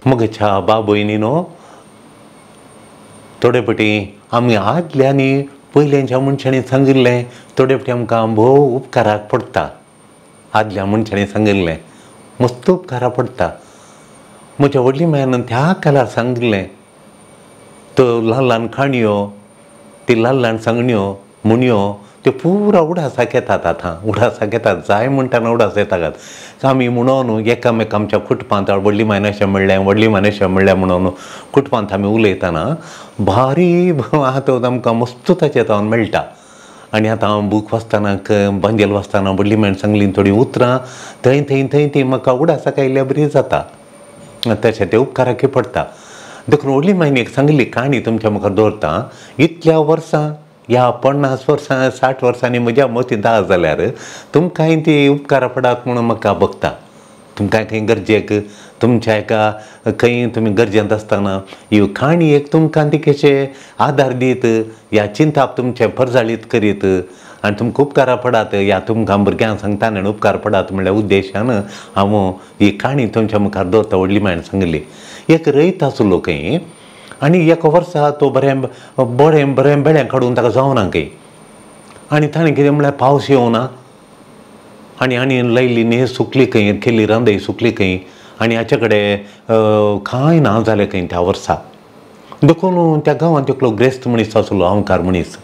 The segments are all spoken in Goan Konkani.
म्हज्या बाबयनीनो थोडे पटी आमी आदल्यांनी पयल्यांच्या मनशांनी सांगिल्लें थोडे पटी आमकां भोव उपकाराक पडटा. आदल्या मनशांनी सांगिल्लें मस्त उपकाराक पडटा. म्हज्या व्हडली मायन त्या काळार सांगिल्लें त्यो ल्हान ल्हान काणयो ती ल्हान ल्हान सांगण्यो म्हणयो त्यो पुरा उडासाक येतात. आतां उडासाक येतात जाय म्हणटाना उडास येतात. आमी म्हणून एकामेक आमच्या कुटुंबांत व्हडली मायन अशें म्हणलें व्हडली मायन अशें म्हणलें म्हणून कुटुंबांत आमी उलयतना भारी आतां आमकां मस्त ताचें जावन मेळटा. आनी आतां हांव बूक वाचतना बांदेल वाचतना व्हडली मायन सांगली थोडीं उतरां थंय थंय थंय ती म्हाका उडासाक आयिल्ल्या बरी जाता. तशें तें उपकाराकय पडटा. देखून व्हडली मायन एक सांगिल्ली काणी तुमच्या मुखार दवरता. इतल्या वर्सां ह्या 50 वर्सां 60 वर्सांनी म्हज्या मतींत आसा जाल्यार तुमकांय ती उपकारा पडात म्हणून म्हाका बगता. तुमकां खंय गरजेक तुमच्या एका खंय तुमी गरजेंत आसतना ही काणी एक तुमकां ती कशें आदार दीत ह्या चिंताप तुमचें परजळीत करीत आनी तुमकां उपकारा पडात ह्या तुमकां भुरग्यांक सांगता आनी उपकार पडात म्हणल्या उद्देशान हांव ही काणी तुमच्या मुखार दवरता. व्हडली मायन सांगिल्ली एक रयत आसलो खंय आनी एका वर्सा तो बरें बरें बरें बेळ्यां काडून ताका जावना खंय आनी ताणें कितें म्हणल्यार पावस येवना आनी आनी लायली न्ही सुकली खंय केल्ली रांदय सुकली खंय आनी हाचे कडेन कांय ना जालें खंय त्या वर्सा. देखून त्या गांवांत एकलो ग्रेस्त मनीस आसलो गांवकार मनीस.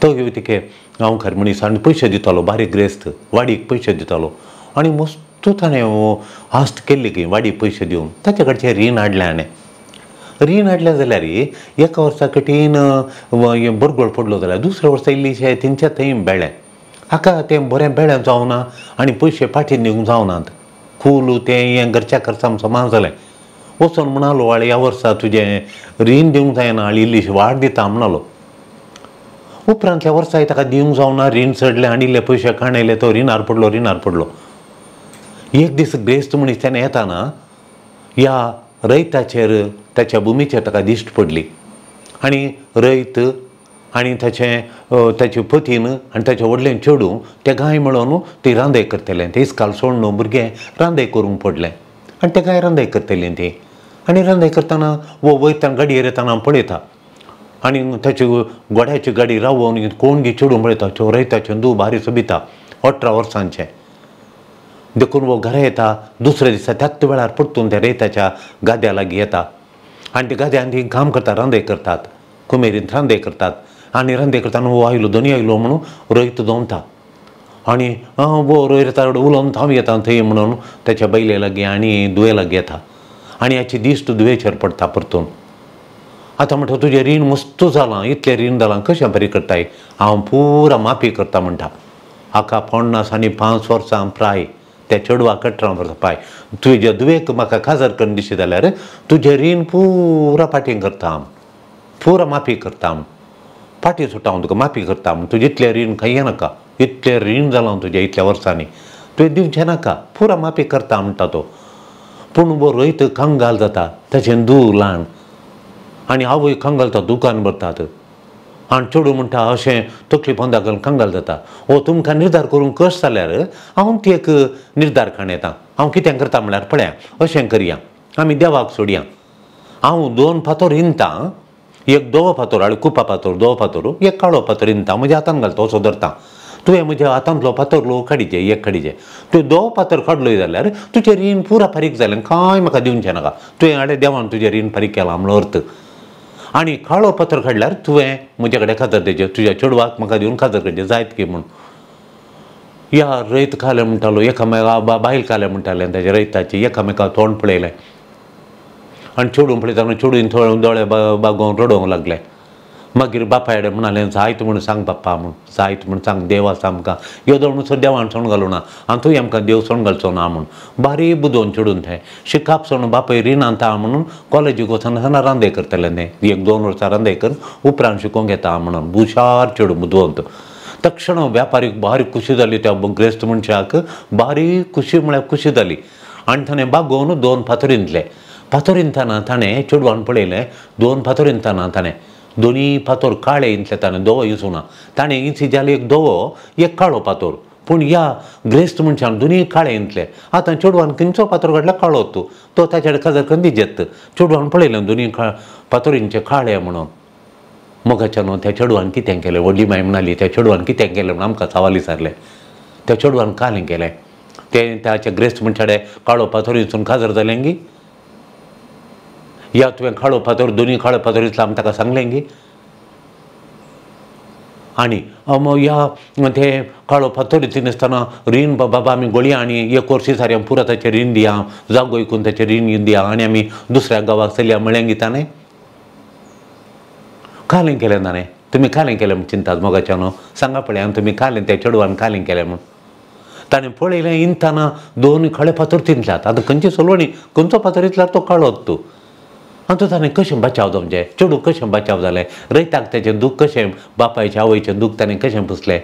तो तिके गांवकार मनीस आनी पयशे दितालो बारीक ग्रेस्त वाडीक पयशे दितालो आनी मस्त ताणें आस्त केल्ली खंय वाडीक पयशे दिवन ताचे कडचें रीण हाडलें हाणें. रीण हाडलें जाल्यार एका वर्सा कठीण बरगोळ पडलो जाल्यार दुसऱ्या वर्सा इल्लीशें तेंच्या थंय बेळें हाका तें बरें बेळें जावना आनी पयशे फाटीं दिवंक जावनात. कूल तें हें घरच्या खर्चान समा जालें. वचोन म्हणालो आळे ह्या वर्सा तुजें रीण दिवंक जायना आनी इल्लीशी वाड दिता म्हणालो. उपरांतल्या वर्साय ताका दिवंक जावना रीण चडलें आनी इल्ले पयशे काणयले तो रिणार पडलो रिणार पडलो. एक दीस ग्रेस्त मनीस तेन्ना येताना ह्या रयताचेर ताच्या भुमीचेर ताका दिश्ट पडली आनी रयत आनी ताचें ताचे पतीन आनी ताचें व्हडलें चेडूं ते गाय मेळोन ती रांदय करतलें तें इस्काल सोडून भुरगें रांदय करूंक पडलें आनी ते गाय रांदय करतलीं ती आनी रांदय करतना वो वयतना गाडयेर येतना पळयता आनी ताची घोड्याची गाडी रावोवन कोण गी चेडूं पळयता रयताचें दू भारी सोबिता 18 वर्सांचें. देखून वो घरा येता दुसऱ्या दिसा त्याच वेळार परतून त्या रयताच्या गाद्या लागीं येता आनी त्या गाद्यान ती काम करता रांदय करतात कुमेरींत रांदय करतात आनी रांदय करतना वो आयलो धनी आयलो म्हणून रयत दवरता आनी वो रयता उलोवन हांव येता थंय म्हणून ताच्या बैले लागीं आनी दुये लागीं येता आनी हाची दिश्ट दुयेचेर पडटा परतून. आतां म्हणटा तुजें रीण मस्त जालां इतलें रीण जालां कशें बरें करताय हांव पुरा माफी करता म्हणटा. हाका 50 आनी 5 वर्सां प्राय त्या चेडवाक 18 वर्सां पाय तुज्या दुयेक म्हाका काजार करून दिशी जाल्यार तुजें रीण पुरा फाटीं करता हांव पुरा माफी करता हांव फाटीं सुट्टा हांव तुका माफी करता म्हण तुजें इतलें रीण खंय नाका इतलें रीण जालां तुजें इतल्या वर्सांनी तुवें दिवचें नाका पुरा माफी करता म्हणटा तो. पूण वो रयत कंगाल जाता ताचें दू ल्हान आनी आवय कंगाल दुकान भरतात आनी चेडूं म्हणटा अशें तकली पोंदा घालून कंगाल जाता. हो तुमकां निर्धार करूंक कश्ट जाल्यार हांव ती एक निर्धार काडून येता हांव कितें करता म्हणल्यार पळया अशें करया आमी देवाक सोडया हांव 2 फातर हिंदता एक धवो फातर आनी कुपा फातर धवो फातर एक काळो फातर हिंदता म्हज्या हातान घालता असो धरता तुवें म्हज्या हातांतलो फातर लो काडीचे एक काडीचे तुवें धवो फातर काडलो जाल्यार तुजें रीण पुरा फारीक जालें कांय म्हाका दिवचें नाका तुवें हाडे देवान तुजें रीण फारीक केलां म्हणलो अर्थ. आनी काळो फातर काडल्यार तुवें म्हजे कडेन खातर दिवचें तुज्या चेडवाक म्हाका दिवन खातर करचें जायत की म्हूण. ह्या रयत काले म्हणटालो एकामेका बायल काले म्हणटालें ताच्या रयताची एकामेका तोंड पळयलें आनी चेडूं पळयतना चेडून थोडे दोळे बागोवन रडोवंक लागलें. मागीर बापाय कडेन म्हणालें जायत म्हूण सांग बाप्पा म्हूण जायत म्हूण सांग देव आसा आमकां येदो म्हणसर देवान सोण घालूं ना आनी तूं आमकां देव सोण घालचो ना म्हूण बारी बुदोवन चेडून थंय शिकाप सोडून बापाय रिणांत आहा म्हणून कॉलेजीक वचनासतना रांदय करतलें तें 1-2 वर्सां रांदय करून उपरांत शिकोवंक येता म्हणून हुशार चेडूं बुदवंत. तक्षण व्यापारीक बारीक खुशी जाली त्या ग्रेस्त मनशाक बारीक खुशी म्हळ्यार खुशी जाली आनी ताणें बागोवन 2 फातर हिंदले. फातर हिंदतना ताणें चेडवान पळयलें 2 फातर हिंदतना ताणें दोनी फातर काळे इंतले ताणें धवो इसूना ताणें इंची जाले एक धवो एक काळो फातर पूण ह्या ग्रेस्त मनशान दोनूय काळे इंतले. आतां चेडवान खंयचो फातर काडला काळो तूं तो ताच्या काजार कंदी जेत. चेडवान पळयलें दोनूय फातोरींचे काळे म्हणून. मोगाच्यान त्या चेडवान कितें केलें, व्हडली माय म्हणाली त्या चेडवान कितें केलें म्हणून आमकां सवाल विचारलें. त्या चेडवान कालें केलें तें ताच्या ग्रेस्त मनशाडे काळो फातर इंचून काजार जालें गी, या तुवें काळो फातर दोनूय काळो फातर इंचला आमी ताका सांगलें गी. आनी ह्या ते काळो फातर नासतना रीण बाबा आमी गोळया आनी एक वर्स सारी आमी पुरा ताचें रीण दिया, जागो विकून ताचें रीण दिया आनी आमी दुसऱ्या गांवाक चलया म्हळें गी ताणें. कालें केलें ताणें, तुमी कालें केलें म्हूण चिंतात मोगाच्यान न्हू सांगा पळय आनी तुमी कालें त्या चेडवान कालें केलें म्हूण. ताणें पळयलें इंतना दोन काळे फातर तिंतल्यात. आतां खंयची सोलवणी खंयचो फातर इतल्यार तो काळोत तूं. आनी ताणें कशें बचाव जावचें, चेडूं कशें बचाव जालें, रयताक तेचें दूख कशें, बापायचें आवयचें दूख ताणें कशें पुसलें.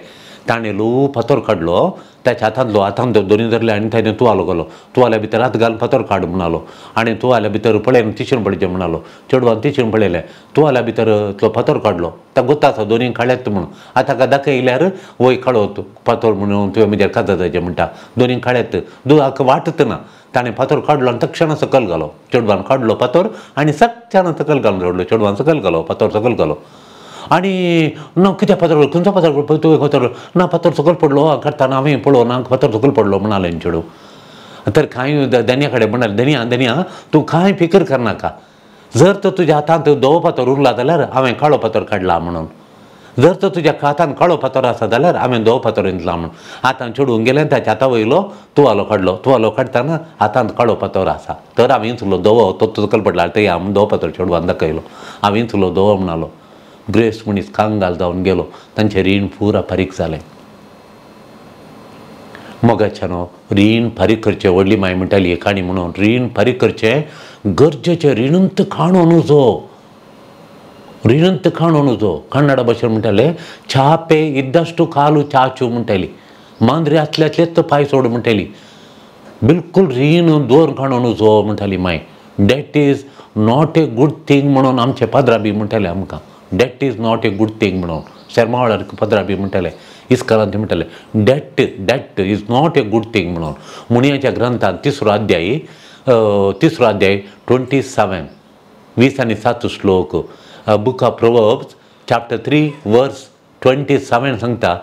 ताणें ल्हवू फातर काडलो ताच्या हातांतलो, हातांत दोनी धरले आनी ताणें तुवालो घालो, तुवाल्या भितर हात घालून फातर काड म्हणालो आनी तुवाल्या भितर पळय तिशीन पळयचें म्हणालो. चेडवान तिशीन पळयलें, तुवाल्या भितर तो फातर काडलो, ताका गोत्ता आसा दोनी काडल्यात म्हणून. आतां ताका दाखयल्यार वय काळो फातर म्हणून तुवें म्हजेर काजार जायचें म्हणटा, दोनी काडल्यात दुखाक वाटत ना. ताणें फातर काडलो आनी तक्षणा सकयल घालो. चेडवान काडलो फातर आनी सक्षणा सकयल घालून सोडलो. चेडवान सकयल घालो फातर, सकयल घालो आनी ना कित्याक फातर खंयचो फातर तुवें फातर ना फातर सकयल पडलो काडटाना हांवें पळोवं ना फातर सकयल पडलो म्हणालें चेडूं. तर कांय धनया कडेन म्हणालें, धनया धनया तूं कांय फिकर करनाका, जर तर तुज्या हातांत धवो फातर उरला जाल्यार हांवें काळो फातर काडला म्हणून, जर तर तुज्या हातान काळो फातर आसा जाल्यार हांवें धवो फातर इंतला म्हणून. आतां चेडूंक गेलें ताच्या हाता वयलो तुवालो काडलो, तुवालो काडटना हातांत काळो फातर आसा तर हांवें इंचलो धवो, तो सकयल पडला ते हांवें धवो फातर चेडवान दाखयलो, हांवें इंचलो धवो म्हणालो. ग्रेस्त मनीस कांगाल जावन गेलो, तांचें रीण पुरा फारीक जालें. मोगाच्यान रीण फारीक करचें, व्हडली माय म्हणटाली काणी म्हणून, रीण फारीक करचें गरजेचें, रिणंत खाणो नुजो, ರಿಣಂತ ಕಾಣೋಣದು ಕನ್ನಡ ಭಾಷೆ म्हणटाले ಚಾಪೆ ಇದ್ದಷ್ಟು ಕಾಲು ಚಾಚು म्हणटाली, मांद्री आसल्यातलेच पांय सोड म्हणटाली, बिलकुल रीण दवर काणोनुजो म्हणटाली my. That is not a good thing म्हणून आमचे पाद्रा बी म्हणटाले आमकां, that is not a good thing म्हणून शेरमावळार पाद्रा बी म्हणटाले, इस्कलांत म्हणटाले that that is not a good thing म्हणून. मुनियाच्या ग्रंथांत तिसरो अध्याय, तिसरो अध्याय 27 20 आणि 7 श्लोक, book of Proverbs chapter 3 verse 27 सांगता,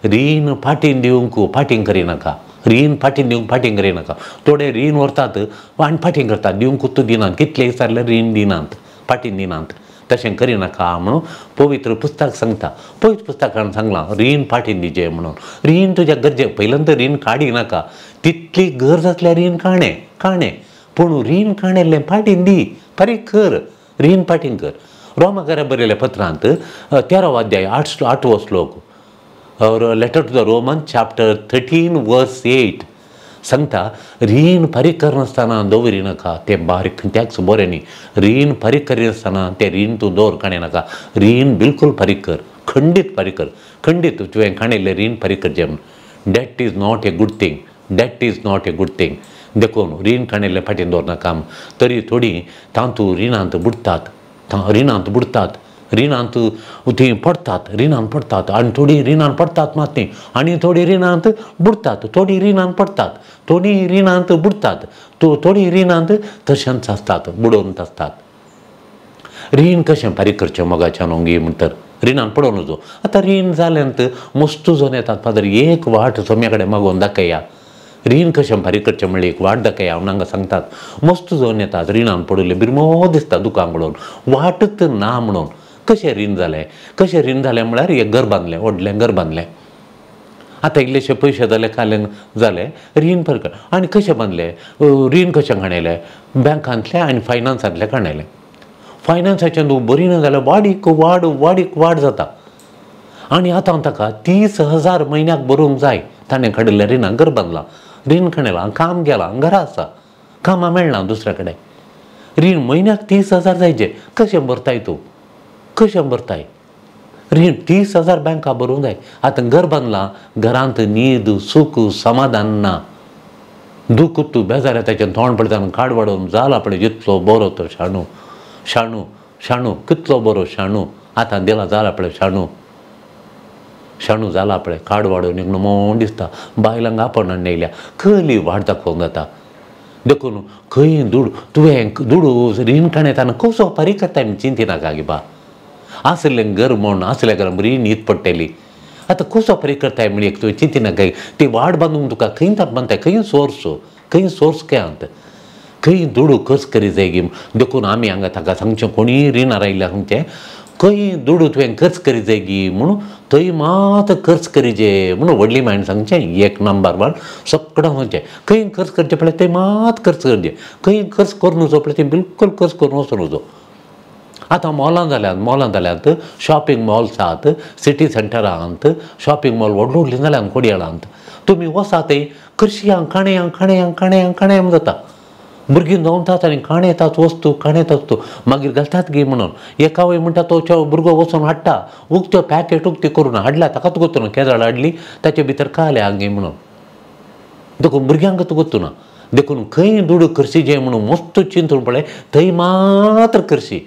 रीण फाटीन दिवंक फाटींग करिनाका, रीण फाटीन दिवंक फाटींग करिनाका. थोडे रीण व्हरतात आनी फाटींग करतात, दिवंक दिनात, कितले विचारल्यार रीण दिनात, फाटीन दिनात, तशें करिनाका म्हणून पवित्र पुस्तक सांगता. पवित्र पुस्तकान सांगलां रीण फाटीन दिचें म्हणून. रीण तुज्या गरजे पयल्यान तर रीण काडिनाका, तितली गरज आसल्यार रीण काणें काणें, पूण रीण काणिल्लें फाटीन दी, फारीक कर, रीण फाटीन कर. रोमाकारा बरयल्या पत्रांत 13वो अध्याय 8वो श्लोक, letter to the Roman chapter 13 verse 8 सांगता, रीण फारीक करनासतना दवरिनाका, तें बारीक खंयच्याच बरें न्ही. रीण फारीक करिनासतना तें रीण तूं दवर काडिनाका, रीण बिलकुल फारीक कर, खंडीत फारीक कर, खंडीत तुवें काडिल्लें रीण फारीक करचें म्हणून. That is not a good thing, that is not a good thing. देखून रीण काडिल्लें फाटीन दवरनाका. तरी थोडीं तातूंत रिणांत बुडटात, रिणांत बुडटात, रिणांत तीं पडटात, रिणांत पडटात आनी थोडीं रिणांत पडटात मात ती, आनी थोडीं रिणांत बुडटात, थोडीं रिणांत पडटात, थोडीं रिणांत बुडटात, थोडीं रिणांत तशेंच आसतात, बुडोवन आसतात. रीण कशें फारीक करचें मोगाच्यान गी म्हणटर रिणान पडोवन वचो. आतां रीण जालें मस्तू जावन येतात, फादर एक वाट सोम्या कडेन मागोवन दाखया, रीण कशें फारीक करचें म्हणल्यार एक वाट दाखया म्हणून हांगा सांगतात. मस्त जावन येतात रिणान पडिल्लें, बिरमो दिसता दुकान पळोवन, वाटच ना म्हणून. कशें रीण जालें, कशें रीण जालें म्हळ्यार एक घर बांदलें, व्हडलें घर बांदलें, आतां इल्लेशे पयशे जाले कालें जालें, रीण फारीक. आनी कशें बांदलें, रीण कशें काडलें, बँकांतलें आनी फायनान्सांतलें काडलें. फायनान्साचें तूं बरी ना जाल्यार वाडीक वाड वाडीक वाड जाता. आनी आतां ताका 30,000 म्हयन्याक भरूंक जाय. ताणें काडिल्लें रिणां घर बांदलां, रीण काडलां, काम गेलां, घरा आसा, कामां मेळना दुसऱ्या कडेन, रीण म्हयन्याक 30,000 जायचे. कशें भरताय तूं, कशें भरताय रीण? 30,000 बँका भरूंक जाय. आतां घर बांदलां, घरांत न्हीद सूख समाधान ना, दुख तूं बेजार ताचें तोंड पळयता काड वाडोवन जाला पळय, जितलो बरो तो शाणू शाणू शाणू, कितलो बरो शाणू, आतां दिला जाला पळय शाणू. शाणू जाला पळय काड वाडोवन एक म्हण दिसता बायलांक आपण येयल्या खंयली वाट दाखोवंक जाता. देखून खंय दुडू तुवें दुडू रीण काणयताना कसो फारीक करताय म्हण चिंतिनाका गे बा. आसलें घर म्हण आसल्या घरान रीण हीत पडटली आतां कसो फारीक करताय म्हण एक तुवें चिंतिनाका. ती वाट बांदूंक तुका खंय ताप बांदताय खंय सोर्स खंय सोर्स खेळांत खंय दुडू खर्च करी जाय गी. देखून आमी हांगा ताका सांगचें कोणीय रिणार आयिल्ल्या सांगचें खंय दुडू तुवें खर्च करी जाय गी म्हणून थंय मात खर्च करीजे म्हणून व्हडली मायन सांगचें एक नंबर वन सगळें सांगचें. खंय खर्च करचें पळय थंय मात खर्च करचें खंय खर्च करून वचो पळय थंय बिलकूल खर्च करून वचून वचो. आतां मॉलां जाल्यात मॉलां जाल्यात शॉपिंग मॉल्स आहात सिटी सेंटरांत शॉपिंग मॉल व्हडलो व्हडलीं जाल्यात कोडयाळांत तुमी वसात थंय कर्शियांक काणयांक काणयांक काणयांक काणयांक जाता. भुरगीं दवरतात आनी काण येतात वस्तू काण येतात वस्तू मागीर घालतात गी म्हणून एका वय म्हणटा तो भुरगो वचून हाडटा उक्त्यो पॅकेट उक्ती करून हाडल्या ताकाच गोत्तू ना केजाळ हाडली ताचे भितर काल्या गी म्हणून देखून भुरग्यांक गोत्तू ना. देखून खंय दुडू करशी जे म्हणून मस्त चिंतून पळय थंय मात्र करशी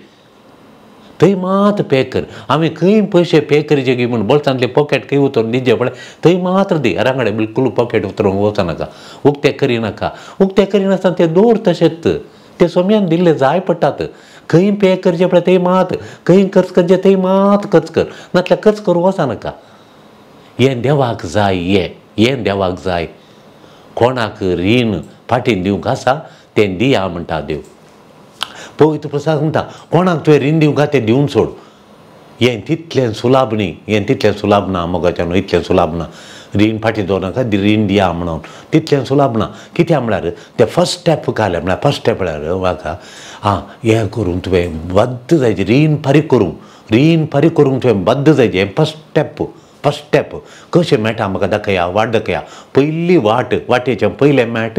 थंय मात पे कर. आमी खंय पयशे पे करीचे गी म्हूण बोल्सांतले पॉकेट खंय उतरून दिजे पळय थंय मात्र दी घराकडेन बिलकूल पॉकेट उतरूंक वचनाका उक्तें करिनाका. उक्तें करिनासतना ते दवर तशेंच ते सोम्यान दिल्ले जाय पडटात. खंय पे करचे पळय थंय मात खंय खर्च करचे थंय मात खर्च कर नातल्यार खर्च करूंक वचनाका. हें देवाक जाय हें हें देवाक जाय. कोणाक रीण फाटीन दिवंक आसा तें दिया म्हणटा देव. पवित्र प्रसाद म्हणटा कोणाक तुवें रीण दिवंक आसा तें दिवन सोड. हें तितलें सुलाभ न्ही हें तितलें सुलाभ ना मोगाच्यान इतलें सुलाभ ना. रीण फाटीं दवरनाका रीण दिया म्हणून तितलें सुलाभ ना. कित्याक म्हळ्यार तें फर्स्ट स्टेप घालें म्हळ्यार फर्स्ट स्टेप म्हळ्यार म्हाका आं हें करूंक तुवें बद्द जायचें रीण फारीक करूंक रीण फारीक करूंक तुवें बद्द जायचें हें फर्स्ट स्टेप फर्स्ट स्टेप कशें मेळटा म्हाका दाखया वाट दाखया. पयली वाट वाटेचें पयलें मेट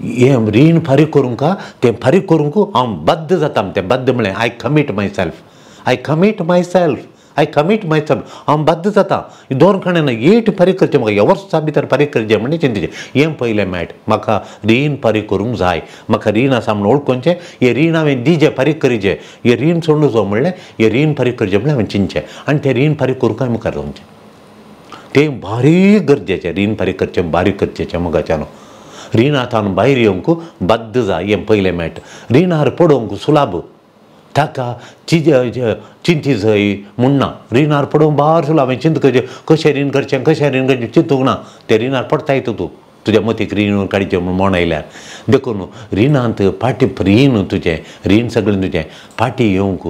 हें रीण फारीक करूंक तें फारीक करूंक हांव बद्द जाता. तें बद्द म्हळें I commit myself I commit myself I commit myself हांव बद्द जाता दोन खाणां एट फारीक करचें म्हाका ह्या वर्सा भितर फारीक करचें म्हणजे चिंतचें. हें पयलें मेट म्हाका रीण फारीक करूंक जाय म्हाका रीण आसा म्हणून वळखुचें हें रीण हांवें दिजें फारीक करीचें हें रीण सोडून जावं म्हणलें हें रीण फारीक करचें म्हणलें हांवें चिंतचें आनी तें रीण फारीक करूंक हांवें मुखार वचचें. तें बारीक गरजेचें रीण फारीक करचें बारीक गरजेचें मोगाच्यान. रिणांतल्यान भायर येवंक बद्द जाय हें पयलें मेट. रिणार पडोवंक सुलाभ ताका चिंती जाय म्हूण ना. रिणार पडोवंक बार सुलाभ हांवें चिंत करचें कशें रीण करचें कशें रीण करचें चिंतूंक ना तें रिणार पडटाय तूं तुज्या मतीक रीण काडचें म्हूण मोण आयल्यार. देखून रिणांत फाटीं रीण तुजें रीण सगळें तुजें फाटीं येवंक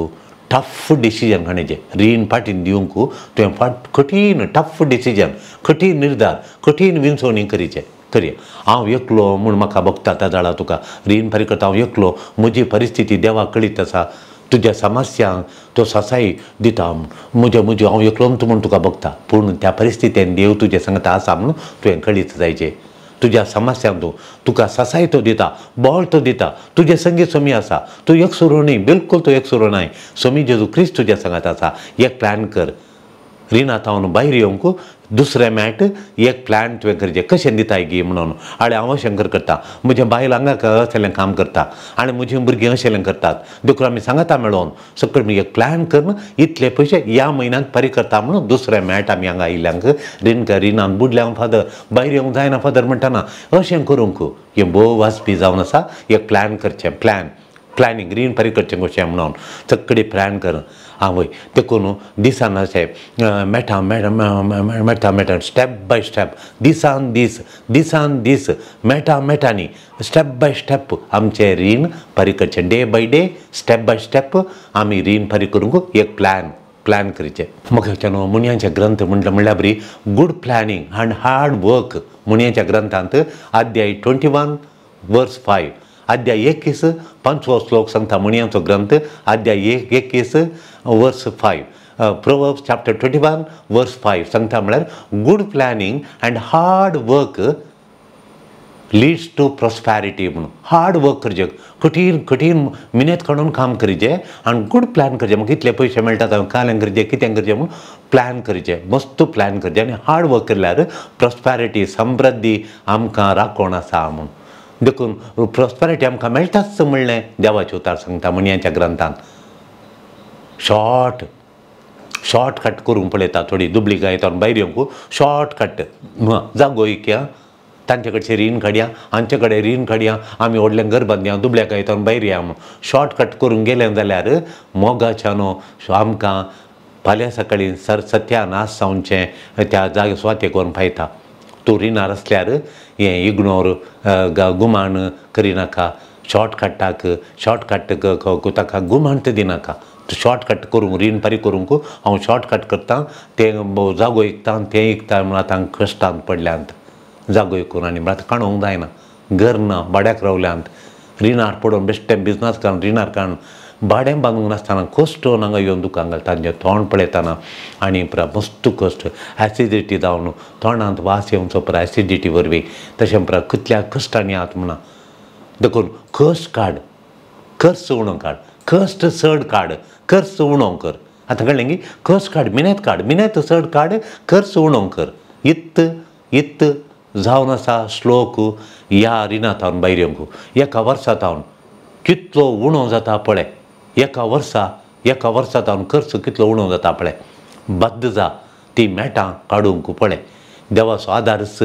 टफ डिसिजन काडचें. रीण फाटीं दिवंक तुवें फाट कठीण टफ डिसिजन कठीण निर्धार कठीण विंचवणी करीचें करी. हांव एकलो म्हूण म्हाका भोगता त्या जाळा तुका रीण फारीक करता हांव एकलो म्हजी परिस्थिती देवाक कळीत आसा तुज्या समस्यांक तो सासाय दिता म्हजे म्हजे हांव एकलो म्हूण तुका भोगता पूण त्या परिस्थितीन देव तुजें सांगता आसा म्हणून तुवें कळीत जायचें. तुज्या समस्यांक तूं तुका सासाय तो दिता बळ तो दिता तुजें संगीत सोमी आसा तूं एकसुरो न्ही बिलकूल तूं एकसुरो नाय सोमी जेजू क्रिस्त तुज्या सांगात आसा. एक प्लॅन कर रिणांतल्यान भायर येवंक दुसरें मेट एक प्लॅन तुवें करचें कशें दिताय गी म्हणून. आनी हांव अशें करता म्हजें बायल हांगा अशें काम करता आनी म्हजीं भुरगीं अशें करतात देखून आमी सांगता मेळोवन सगळें एक प्लॅन करून इतले पयशे ह्या म्हयन्यांत फारीक करता म्हणून दुसरें मेट आमी हांगा आयिल्ल्यांक रीण रिणान बुडल्या फादर भायर येवंक जायना फादर म्हणटाना अशें करूंक हें भोव वाजपी जावन आसा. एक प्लॅन करचें प्लॅन प्लॅनिंग रीण फारीक करचें कशें म्हणून सगळें प्लॅन कर आवय. देखून दिसान अशें मेटा मेटा मेटा स्टेप बाय स्टेप दिसान दीस दिसान दीस मेटा मेटांनी स्टेप बाय स्टेप आमचें रीण फारीक करचें. Day by day step by step आमी रीण फारीक करूंक एक प्लॅन प्लॅन करचें. म्हाका न्हू मुनयांचे ग्रंथ म्हणल्यार म्हणल्यार बरी good planning and hard work मुनयांच्या ग्रंथांत अध्याय 21 वर्स 5 अध्याय 21 5वो श्लोक सांगता मुनयांचो ग्रंथ अध्याय 21 वर्स 5 प्रोवर्ब्स चॅप्टर 21 वर्स 5 सांगता म्हळ्यार good planning and hard work leads to prosperity म्हणून. हार्ड वर्क करचें कठीण कठीण मिनेत काडून काम करचें आनी गुड प्लॅन करचें म्हाका इतले पयशे मेळटात हांवें काल्यां करचें कितें करचें म्हणून प्लॅन करचें मस्त प्लॅन करचें आनी हार्ड वर्क केल्यार प्रॉस्पेरिटी समृद्धी आमकां राखण आसा म्हणून. देखून प्रॉस्पेरिटी आमकां मेळटाच म्हणलें देवाचें उतार सांगता मुनयांच्या ग्रंथांत. शॉर्ट शॉर्टकट करूंक पळयता थोडी दुबळी गायतान भायर येवंक शॉर्टकट जागो इकया तांचे कडचे रीण काडया आमचे कडेन रीण काडया आमी व्हडलें घर बांदया दुबळ्या गायतान भायर या म्हूण शॉर्टकट करूंक गेलें जाल्यार मोगाच्यानो आमकां फाल्यां सकाळीं सर सत्यानाश जावचें त्या जागे सुवातेक व्हरून पायता. तूं रिणार आसल्यार हें इग्नोर गुमान करिनाका शॉर्टकटाक शॉर्टकट ताका गुमान दिनाका. शॉर्टकट करूंक रीण फारीक करूंक हांव शॉर्टकट करतां तें जागो इकता तें इकता म्हणून आतां कश्टांत पडल्यांत जागो इकून आनी म्हळ्यार आतां काणूंक जायना घर ना भाड्याक रावल्यांत रिणार पडून बेश्टें बिजनस काडून रिणार काडून भाडें बांदूंक नासतना कश्ट हांगा येवन दुकान घालता तांचें तोंड पळयतना आनी मस्त कश्ट एसिडिटी जावन तोंडांत वास येवचो पुरा एसिडिटी वरवीं तशें पुरा कितल्या कश्टांनी आहात म्हणा. देखून कश्ट काड खर्च उणो काड कश्ट चड काड खर्च उणो कर. आतां कळ्ळें की कश्ट काड मिनेत काड मिनेत चड काड खर्च उणो कर. इत्त इत्त जावन आसा श्लोक ह्या रिणा थावन भायर येवंक एका वर्सा थावन कितलो उणो जाता पळय एका वर्सा थावन खर्च कितलो उणो जाता पळय. बद्द जा ती मेटां काडूंक पळय देवाचो आदारच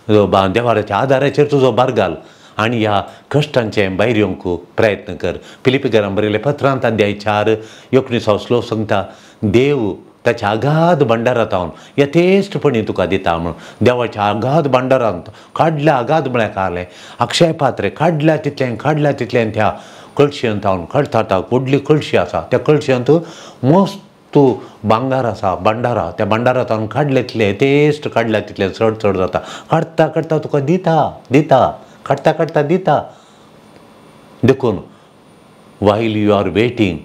देवाच्या आदाराचेर तुजो भार घाल आनी ह्या कश्टांचें भायर येवंक प्रयत्न कर. फिलिपीकरां बरयलें पत्रांत अध्याय 4:19 श्लोक सांगता देव ताच्या अगाध भांडारांत हांव यथेश्टपणी तुका दिता म्हणून. देवाच्या अगाध भांडारांत काडल्या अगाध म्हळ्यार कालें अक्षय पात्रे काडल्या तितलें काडल्या तितलें त्या कळशेंत हांव काडटा व्हडली कळशी आसा त्या कळशेंत मस्त भांगार आसा भांडारा त्या भांडारांत हांव काडले तितलें यथेश्ट काडल्या तितलें चड चड जाता काडटा काडटा तुका दिता दिता काडटा काडटा दिता. देखून while you are waiting